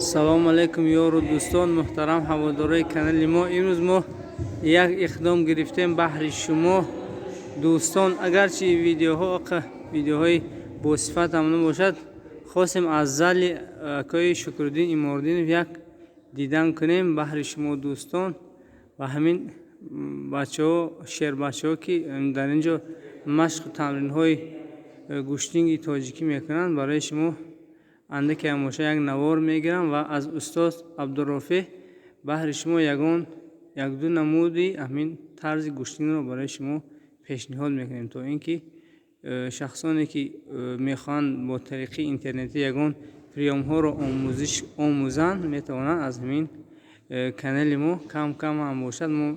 Салому алайкум, ёру дӯстон, муҳтарам ҳаводорои канали мо. Имрӯз мо як иқдом гирифтем баҳри шумо дӯстон. Агарчи видеоҳо видеоҳои босифат ҳам набошад, хостем аз зали акои Шукруддин Имординов як дидан кунем баҳри шумо дӯстон ва ҳамин бачаҳо, шербачаҳо, ки дар ин ҷо машқу тамринҳои гӯштинги тоҷикӣ мекунанд, барои шумо андаке ҳам боша як навор мегирам ва аз устоз Абдурофеъ баҳри шумо ягон якду намуди ҳамин тарзи гӯштингро барои шумо пешниҳод мекунем, то ин ки шахсоне ки мехоҳанд бо тариқи интернетӣ ягон приёмҳоро омӯзанд, метавонанд аз ҳамин канали мо кам кам ҳам бошад. Мо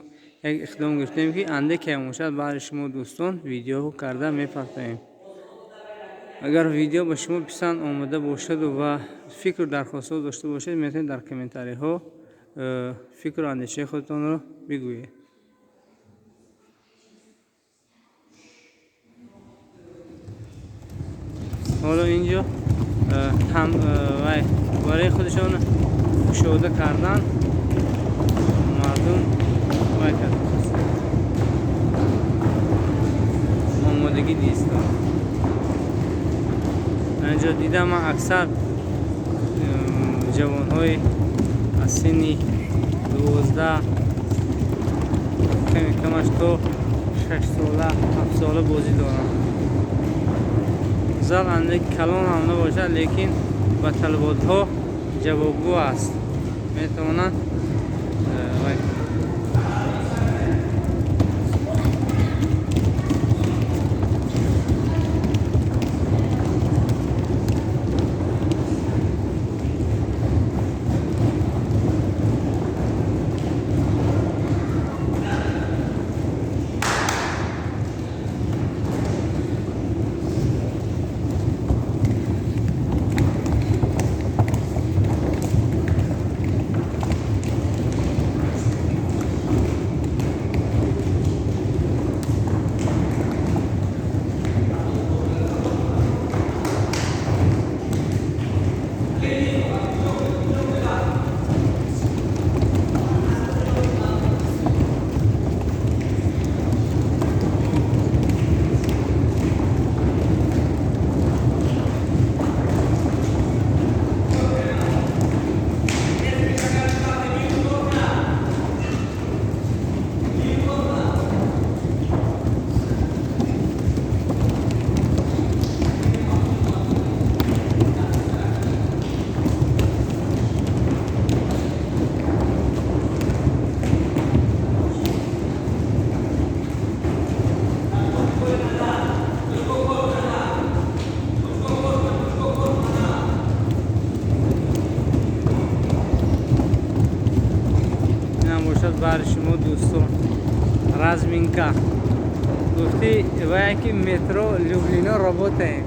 як иқдом гирифтем, ки андаке ҳам бошад баҳри шумо дӯстон видеоҳо карда мепартоем. Агар видео ба шумо писанд омада бошаду ва фикру дархостҳо дошта бошед, метавонед дар комментариҳо фикру андешаи худатонро бигӯед. Ҳоло инҷо барои худашон кушода кардан мардум вай кард, омодагӣ дистанд. Инҷо дидам ман аксар ҷавонҳои аз синни 12, ками камаш то 6 сола, 7 сола бозӣ доранд. Зал андак калон ҳам набошад, лекин ба талаботҳо ҷавобгӯ аст, метавонанд вай. Бошад баҳри шумо дӯстон разминка. Гуфти вая ки метро Люблино работаем.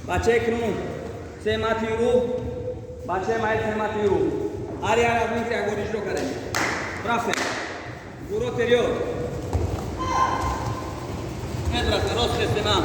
بچه کنون سه ماتیرو بچه مایل سه ماتیرو آری آری از میگیری اگوریش رو کرد رفته گورو تریو ندرسه راست خسته من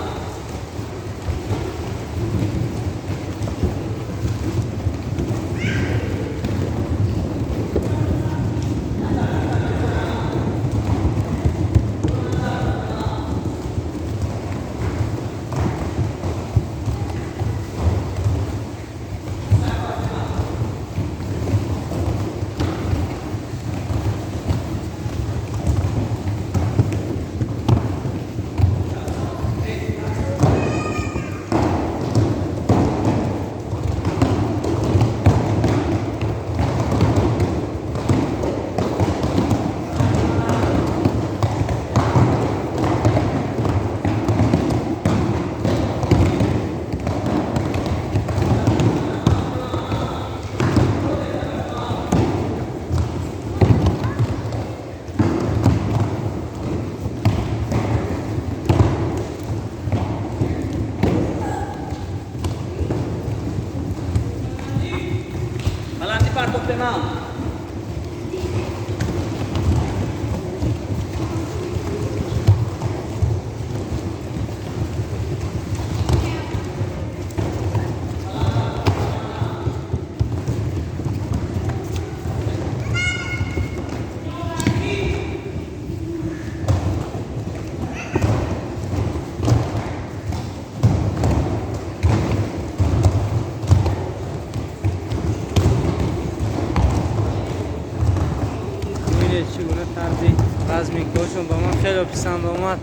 رزمینکاشون با من خیلی پسند آمد.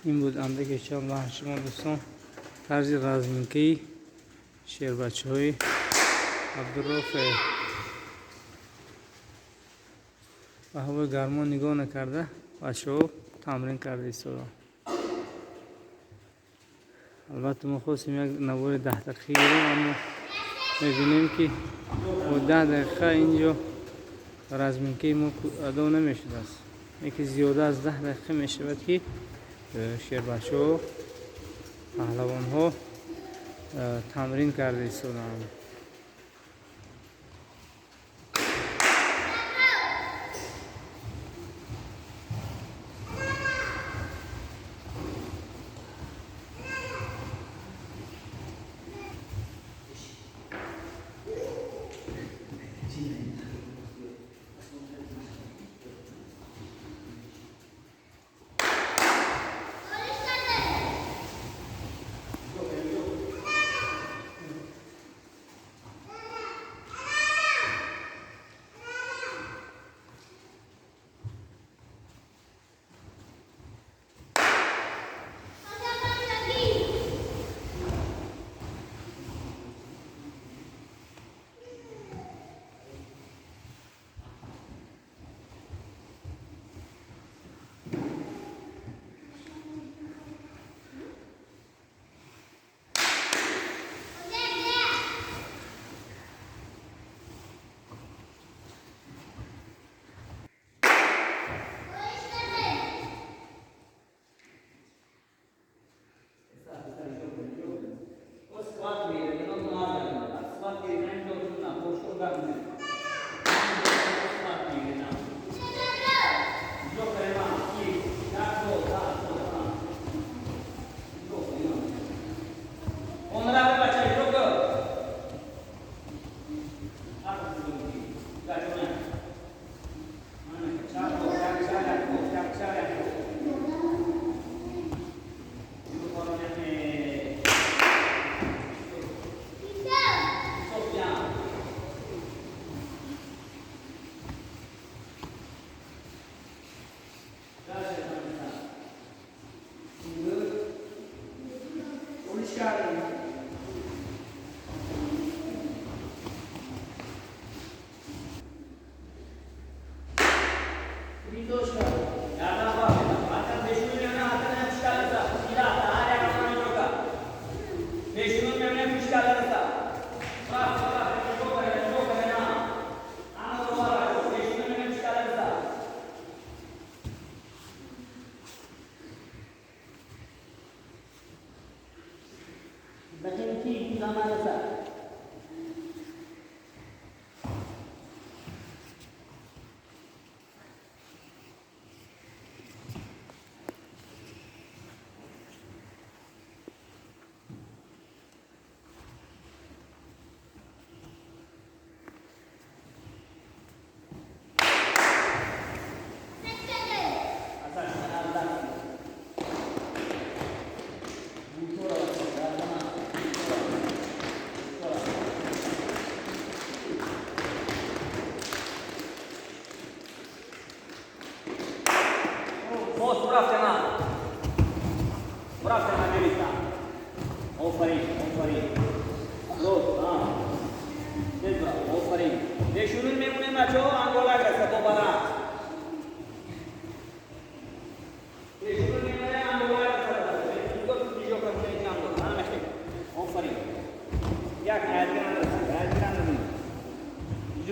Ин буд андаке чанд лаҳза шумо дӯстон тарзи разминкаи шербачаҳои Абдурофе ба ҳавои гармо нигоҳ накарда бачаҳо тамрин карда истода. Албатта мо хостем як навори 10 дақиқа гирем, аммо мебинем, ки бо 10 дақиқа инҷо разминкаи мо адо намешудааст, яке зиёда аз 10 дақиқа мешавад, ки шербачаҳо, паҳлавонҳо тамрин карда истодаанд.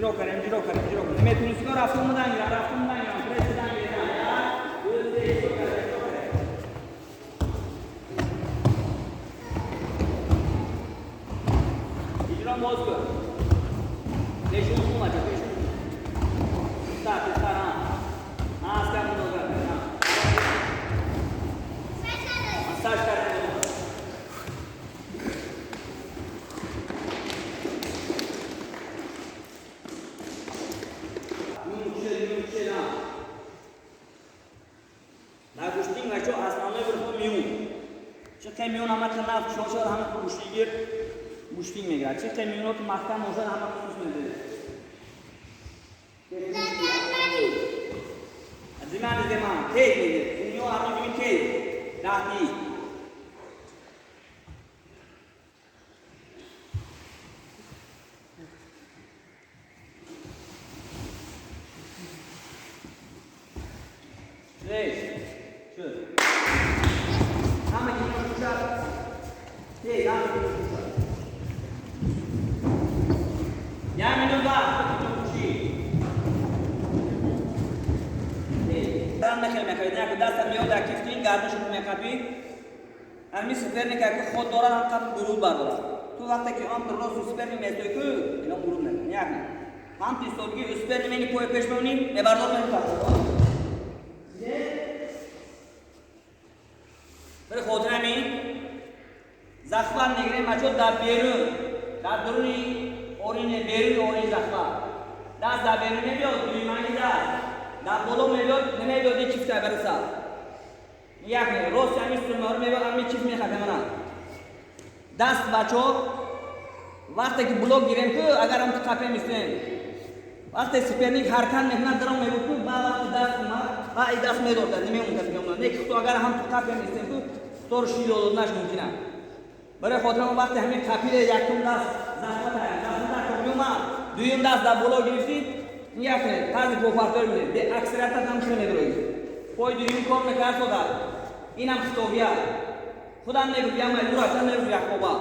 Иҷро кардем, иҷро кардем, иҷро кардем. Наметунистико рафта омадан гирам, рафта омадан гирам, пресс додан гирам. Як, ду, се, иҷро кардем, иҷро кардем. Иҷро боз кун. Пешон кун, бача, пешон кун. Тезтар, тезтар, ҳа. Ҳа, аскар мудоза, ҳа. Массаж кардем. Дар гӯштинг бачо основной бирхо миён. Чӣ қе миён ҳама қинаф шошад, ҳама гӯштигир гӯштинг мегирад. Чӣ қе миёноту маҳкам бошад, ҳама хусус медиҳад. Зимани зиман, тез мегирад. Дунё ҳама ҷуми тез. Даҳти. Шеш. Шуд. Ҳама ки мешушад. Тез, ҳама ки мешушад. Як минут вақт, кушӣ. Тез. Нахел мекавид, як даста меёд, як кифтин, гардашро мекапӣ. Ҳамин соперник ки худ дорад, ҳам қадр ғурур бардорад. Ту вақте ки он рост соперник местои ку, ино ғурур мекунад. Як. Ҳам ту истодгӣ соперник мени пой пеш мемонӣ, мебардор мекунад. Барои хотир ҳамин захват мегирем бачо дар берун, дар дуруни орине, беруни орин захват. Даст дар берун мебиёд, дуюманги даст. Дар боло мебиёд, намебиёд ин чифта барасад. Як не, рост ҳамин сумаро мебиёд, ҳамин чифт мехапе мана. Даст бачо вақте ки блок гирем ку, агар ҳам қапе мистем. Вақте соперник ҳаракат мекунад, даром мегӯ ку, ба вақти даст омад, ба и даст медорад, намемонад, намемонад. Не ки ту агар ҳам ту қапе мистем ку, тор шидодонаш мумкин аст. Барои хотир он вақте ҳамин қапире якум даст захмат захмат меомад, дуюм даст дар боло гирифтӣ, як не, тарзи попартор мебинед. Бе аксарията ҳам хеле медроӣ. Пой дуюм кор мекард сода. Инам хитобия. Худам мегӯ, я май дура, там мегӯ Якоба.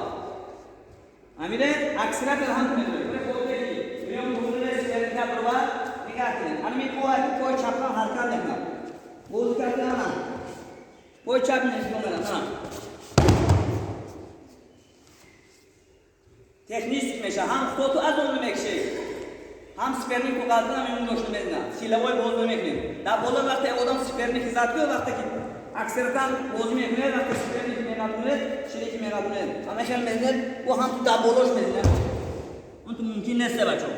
Амире аксарията ҳам медроӣ. Барои хотир ки дуюм гурӯҳ соперника барова нигоҳ кунед. Ҳамин пой пой чапа ҳаракат мекунад. Боз кардан. Пой чап мекунад. Технически меша, ҳам худту аз он мекши, ҳам сопернику қалбина мемон дошта мезна. Силовой боз намекунем. Дар боло вақте одам соперник зад ку, вақте ки аксаратан бозӣ мекунед, вақте соперник меғалтунед, ширики меғалтунед, ҳама хел мезнед, ӯ ҳам ту дар болош мезнад. Он ту мумкин нест бачо.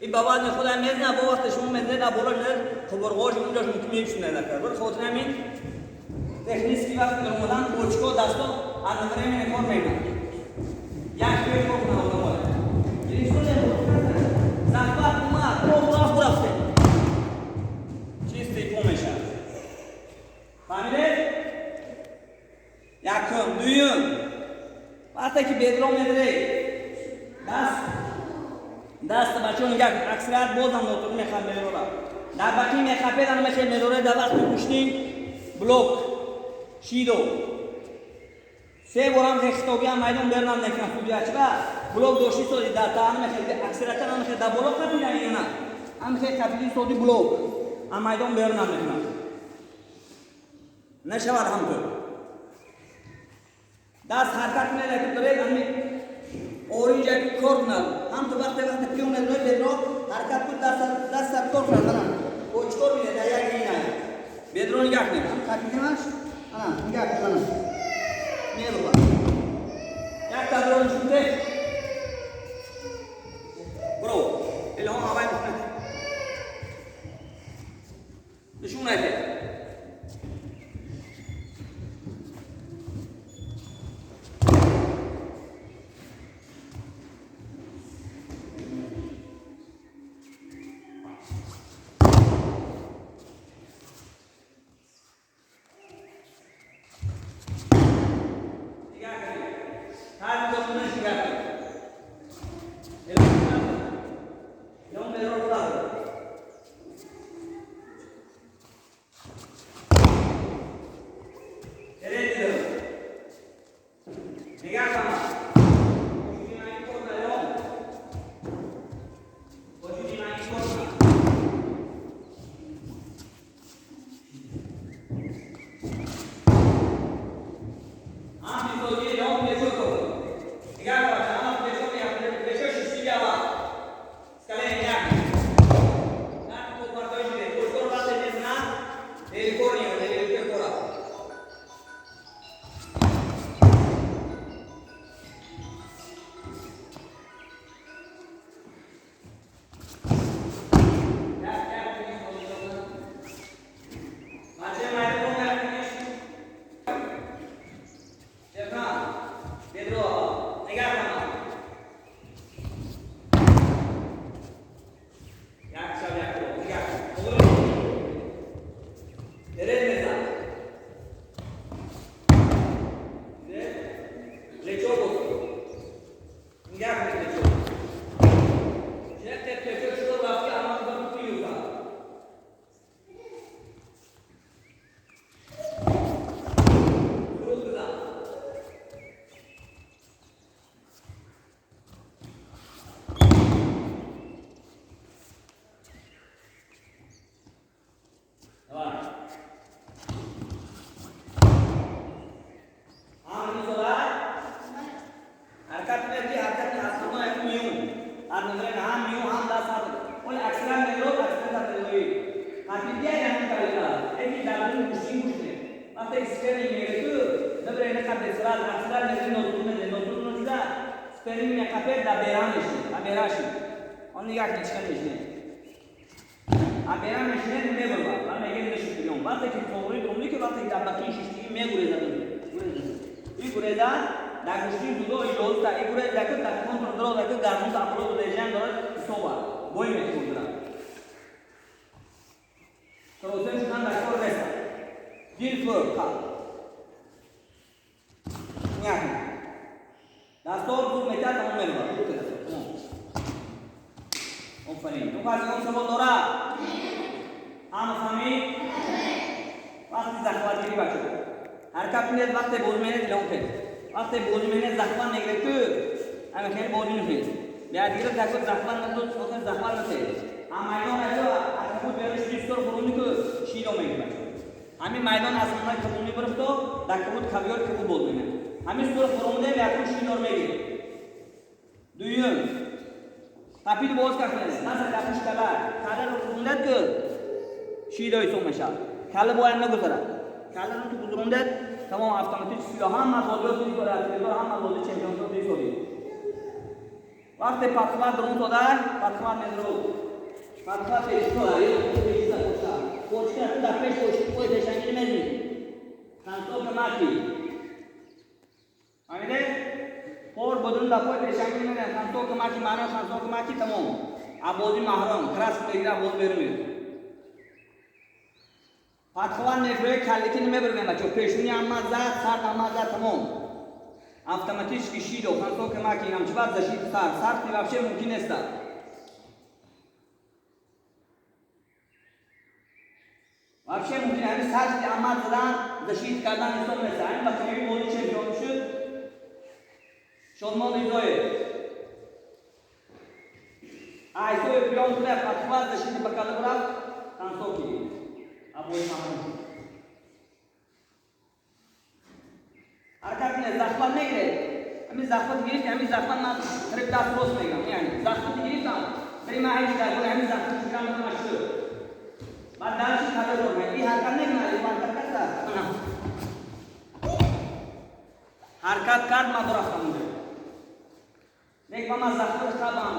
И ба вазни худам мезна, бо вақте шумо мезнед, дар болош мезнед, қубурғош унҷош мумкин мепшунед накард. Барои хотир ҳамин технически вақте омадан очко дасто одновременно кор мекунад. Як хел кор кунад одамоя. Гирифтоне захват омад, по рафт рафте. Чистый по мешавад. Фаҳмидед? Якум, дуюм. Вақте ки бедро медиҳед, даст бачаҳо нигоҳ кунед. Аксарият бозам нотур мехоҳад медорад. Дар бақӣ мехапед, ана мехоҳед медоред, дар вақти гӯштин блок шидо. Се борам хитобиам майдон бернам мекунам судья чиба блок дошти соди дар таъна мехоҳед, аксариятан ана мехоҳед дар боло қапидан ё на. Ана мехоҳед қапидин соди блок. Ам майдон бернам мекунам. Нашавад ҳамтур. Даст ҳаракат кунед, ки доред ами оринҷа ки кор кунад. Ҳамтур вақте пиён медоред, бедро ҳаракат кун, даст кор кунад. Ана бо чикор мекунед? Дар як ина. Бедро нигоҳ кунед. Ҳам қапидимаш, ана нигоҳ кунед, ана. Мебурад. Як тадро нишунте. Бро, илҳом авай мекунад. Нишунайте. Плечо боз. Нигоҳ кунед плечо. Чунки плечо шуд рафти амал ба пиюта. Фуруд бизан. Давай. ҳаракат кунед ки ҳаракати асоно як миён. Ҳар назаре ҳам миён ҳам даст ҳар. Ол аксаран мелод аксаран дар Қапидия яъне карида. Эки дар дун гӯшти гӯшне. Вақте сперинг мегиред ту, набре не қапе сраз аксаран мегиред нотун не нотун нотида сперинг меқапе да беран меши, да бераши. Он нигоҳ кунед чӣ мешине. А беран мешине мебурба. Ва мегиред меши приём. Вақте ки тоғри думли ки вақте ки дар бақии шиштигӣ мегурезад. Гурезад. И гурезад дар гӯштии ҷудо иҷоза и гуреза ки дар контр дорад ки гармон афрод лежан дорад ҳисоба. Бой мекунад. Тросен шудан дар кор нест. Дил фур қаб. Нигоҳ кунед. Дастор зуд метиҳад тамом меравад. Зуд метиҳад. Тамом. Офарин. Ту каси он савол дорад? Ҳама фаҳмид? Вақти захватгирӣ бачаҳо. Ҳаракат кунед вақте бозӣ менед илон кунед. Вақте бозӣ менед захват мегиред ку ҳама хеле бозӣ мекунед. Биядигира такуд захват надод, охир захват натед. Ҳам майдон айто аз кабуд берун шуди стор фуруни ку шидо мегирад бачаҳо. Ҳамин майдон аз ҳамаи кабуни бирифто дар кабуд кавиёр кабуд боз менад. Ҳамин стор фурунде якум шидор мегиред. Дуюм қапид боз кардед. Назар дар пушт кала. Каларо фурундед ку шидо ҳисоб мешавад. Кала бояд нагузарад. Каларо ки гузарондед тамом автоматически ҳама бозиҳо диди дорад, телевизор ҳама бози чемпионшо диди доред. Вақте подхват дурун додар, подхват медуру. Подхват пешто, пешта кошта. Кочка ту дар пеш кошти, пой пешангири мезни. Концовка маки. Фаҳмидед? Пор бодун дар пой пешангири мезни, концовка маки, маъно концовка маки тамом. А бози маҳрум, крас мегира боз берун меояд. Подхват мефурӯяд, каллики намебурган бачаҳо. Пешуни ҳама зад, сар ҳама зад, тамом. Автоматически шидо, концовка маки, инам чӣ бад защита сар. Сар вообще мумкин нест. Вообще мумкин ҳамин сар ҳама задан, защита кардан ҳисоб нест. Ҳамин ба кави бози чемпион шуд. Шодмон Изоев. Айсои приём куда подхват защита ба калла рафт, концовки. Абои маҳрум шуд. Ҳаракат кунед, захват мегиред. Ҳамин захват гирифт, ҳамин захват ман қариб даст рост мегирам. Яъне захват гирифтам, қариб ман ҳеҷ дар ҳамин захват фикрам накунам шуд. Баъд дарши калла зор мегирад. Ин ҳаракат мекунад, ин ҳаракат кард. Ҳаракат кард, ман рафтам онҷо. Нек ба ман захват қабам,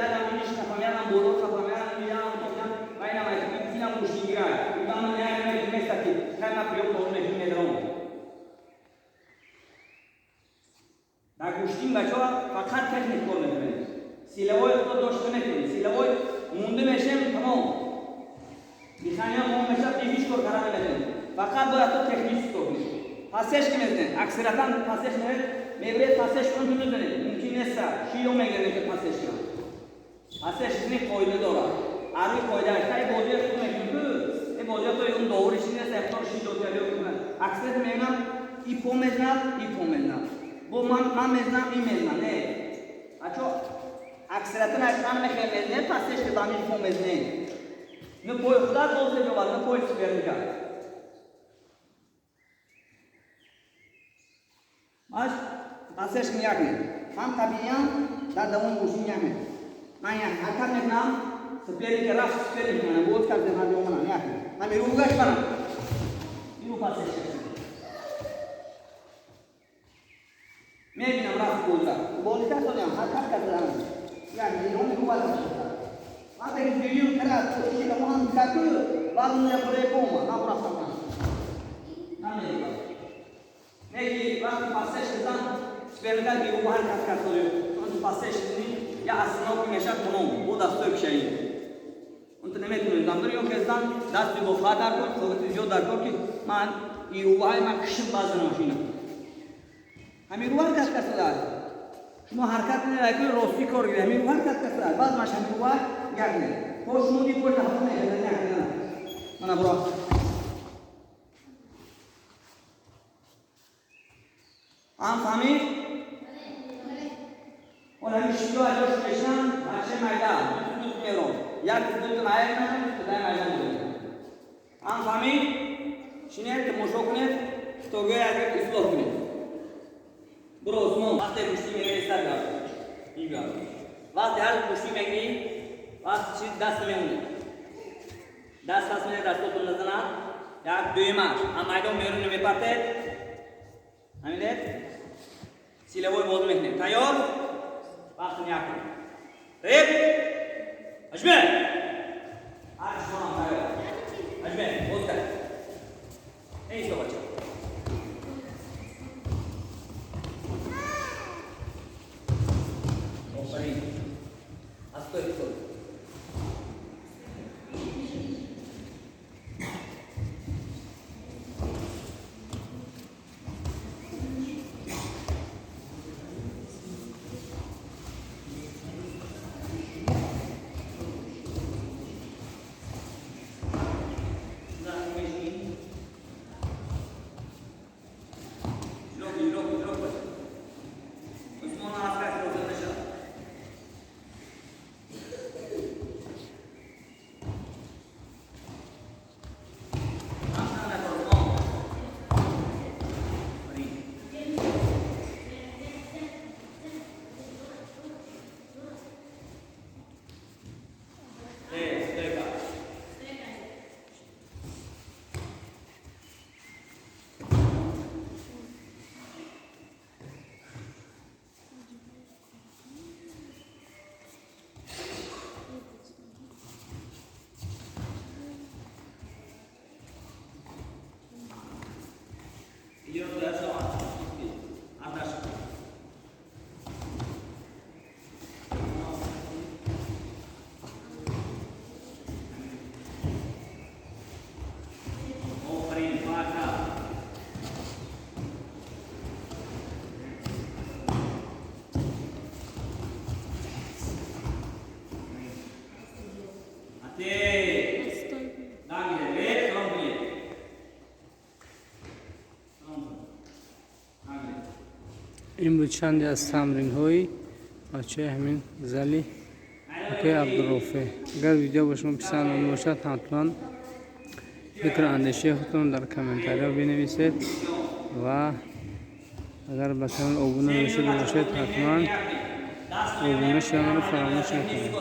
ядам иниш қапам, ядам боло қапам, ядам ядам топам, ва инам инам гӯштингирад. Ин ба ман як неста ки хай ман приём бозӣ мекунам медаром. Дар гӯштин бачаҳо фақат техник кор мекунед. Силовой худо дошта наметавонед. Силовой монда мешем тамом. Дихания мо мешавад, ҳеҷ кор карда наметавонед. Фақат бояд то техник кор кунед. Пасеш ки мезанед, аксаратан пасеш мезанед, мебиред пасеш кун ту мезанед. Мумкин нест, шиё мегиред ки пасеш кунад. Пасеш ни қоида дорад. Ҳар рӯи қоида хай бозии худ мекунед ку, ин бозии худ он довариш нест, ихтор шидо ҷалё мекунад. Аксарат мегӯям и по мезанад, и по мезанад. Бо ман мезанам, ин мезанад. Не. Ачо аксаратан ман мехоҳам мезанед, пасеш ки ба мин по мезанед. Не пои худат боз меёбад, не пои соперника. Маш пасеш як не. Ҳам табииям дар давом гӯшин як не. Ман як ҳаракат мекунам, соперника рафт соперник мана боз кардем ҳар ҷо манам як не. Ман мерӯгаш барам. Инро пасеш кардем. Мебинам рафт бозра. Бозӣ кардам, ҳаракат кардам. Як не, он мерӯ баз. Вақте ки дуюм кард, кӯшиш мо ҳам кард, баъд он як барои бома, ман рафтам. Намедонам. Неки вақти пасеш кардам, соперника бирӯ ҳаракат кард. Он пасеш кунӣ, я остановка мешавад тамом, бо дастҳои кушаӣ. Он ту наметавонӣ замбир ё кездан дасти бо фа дар кор, қуввати зиёд дар кор ки ман ирӯҳай ман кишим баъзан машина. Ҳамин рӯ ҳаракат касад. Шумо ҳаракат кунед, якун рости кор гиред. Ҳамин рӯ ҳаракат касад. Баъд маш ҳамин рӯ як не. По шумо ди пой таҳаммул мекунед, як не. Мана буро. Ам фаҳмид? Ҳол ҳамин шиё аҷош мешан, бачаи майда, ду мером. Як ду майда мекунем, ду майда мекунем. Ам фаҳмид? Шинед, тамошо кунед, китобҳои агар ислоҳ кунед. Буро Усмон, вақте гӯштӣ мегирӣ сар гап. Ин гап. Вақте ҳар гӯштӣ мегирӣ, вақт чи даст мемонӣ. Даст пас мемонӣ, дастотон назанад. Як дуюмаш, ам майдон берун намепартед. Ҳаминед? Силовой бозӣ мекунем. Тайёр? Вақт якум. Реп! Ҳаҷме! Ҳар шумоам тайёр. Ҳаҷме, боз кард. Эй, бача. Офарин. Аз той стой. Ин буд чанде аз тамринҳои бачаи ҳамин зали акои Абдурофеъ. Агар видео ба шумо писанд омада бошад, ҳатман фикру андешаи худтон дар комментария бинависед ва агар ба канал обуна нашуда бошед, ҳатман обуна шуданро фаромӯш накунед.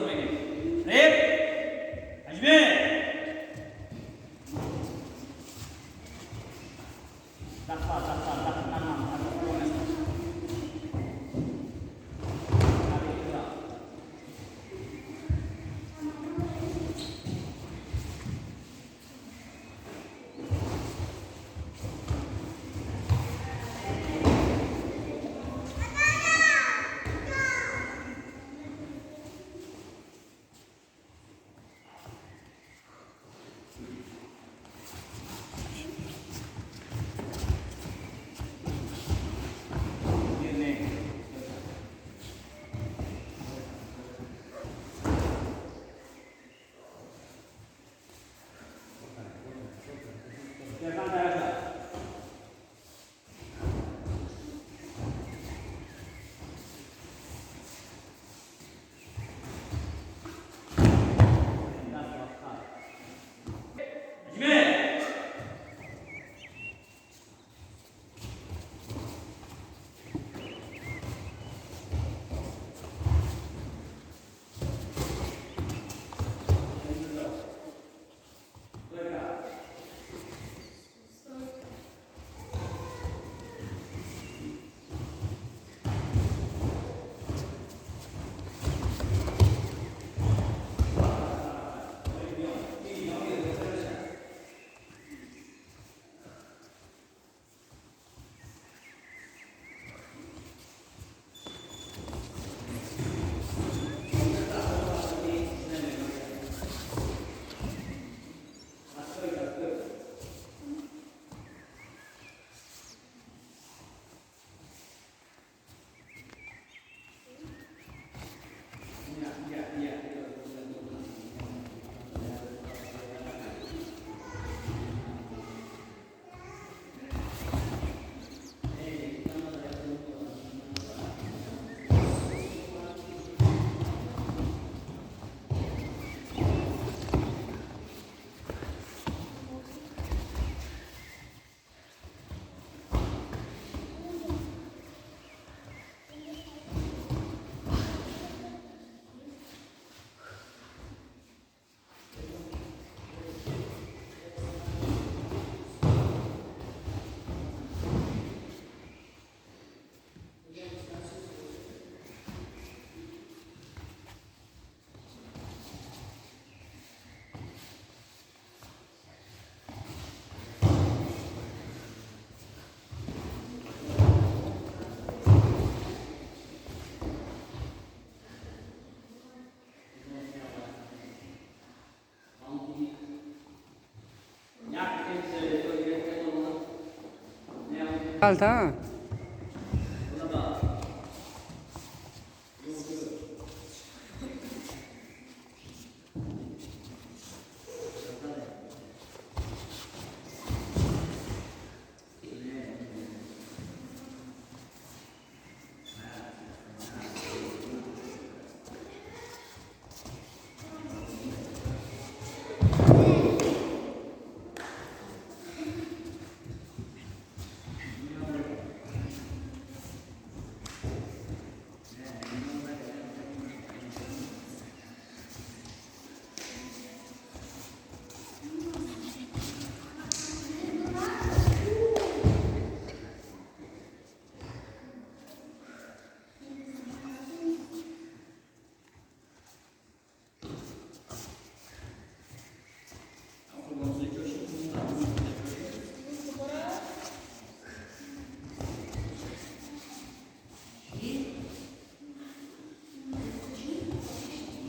Алта.